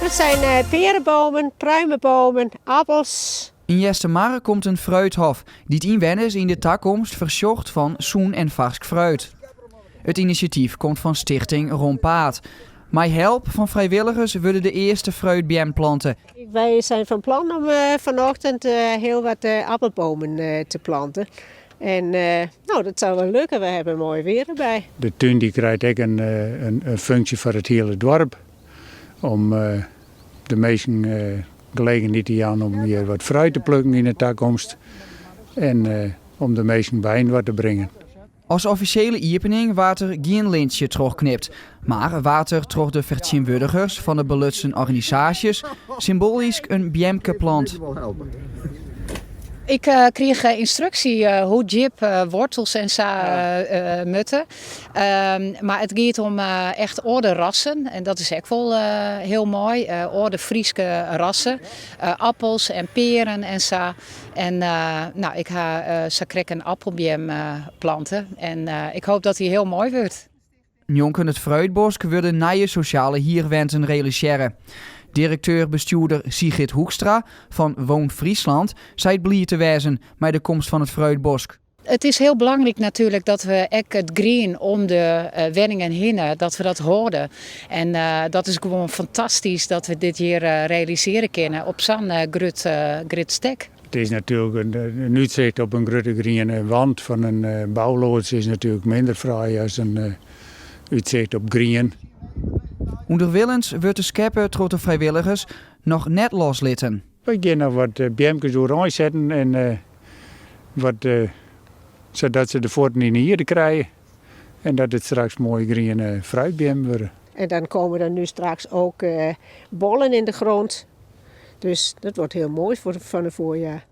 Dat zijn perenbomen, pruimenbomen, appels. Yn Eastermar komt in fruithof, dy't ynwenners yn de takomst foarsjocht fan sûn en farsk fruit. It inisjatyf komt fan Stichting Rompaad. Mei help fan frijwilligers wurde de earste fruitbeammen plante. Wij zijn van plan om vanochtend heel wat appelbomen te planten. En nou, dat zou wel lukken, we hebben mooi weer erbij. De tún dy krijt ek in funksje foar it hiele doarp. Om de minsken gelegenheid te jaan om hjir wat fruit te plukken yn de takomst. En om de minsken byinoar te bringen. As offisjele iepening waard der gjin lintsje trochknipt, mar waard der troch de fertsjintwurdigers fan de belutsen organisaasjes symboalysk in beamke plant. Ik uh, krige ynstruksje hoe djip wortels en sa moatte. Mar it giet om echt âlde rassen en dat is ek wol hiel moai. Âlde Fryske rassen. Appels en pearen en sa. En no, ik ha sakrekt in appelbeam plante en ik hoopje dat dy hiel moai wurdt. Njonken it fruitbosk wurde nije sosjale hierwenten realisearre. Direkteur-bestjoerder Sigrid Hoekstra fan Woon Friesland seit bliid te wêzen mei de komst fan it fruitbosk. It is hiel belangryk natuerlik dat we ek it grien om de wenningen hinne, dat we dat hâlde. En dat is gewoan fantastysk dat we dit hjir realisearje kinne op sa'n grut, grut stek. It is natuerlik in útsicht op in grutte griene wand fan in bouloads is natuerlik minder fraai as in útsicht op grien. Underwilens wurdt de skeppe troch de frijwilligers noch net loslitten. Wy gean noch wat beamkes oerein setten en wat, sadat se de fuotten yn de ierde krije en dat it straks moaie griene fruitbeammen wurde. En dan komen er nu straks ook bollen in de grond. Dus dat wordt heel mooi voor, van het voorjaar.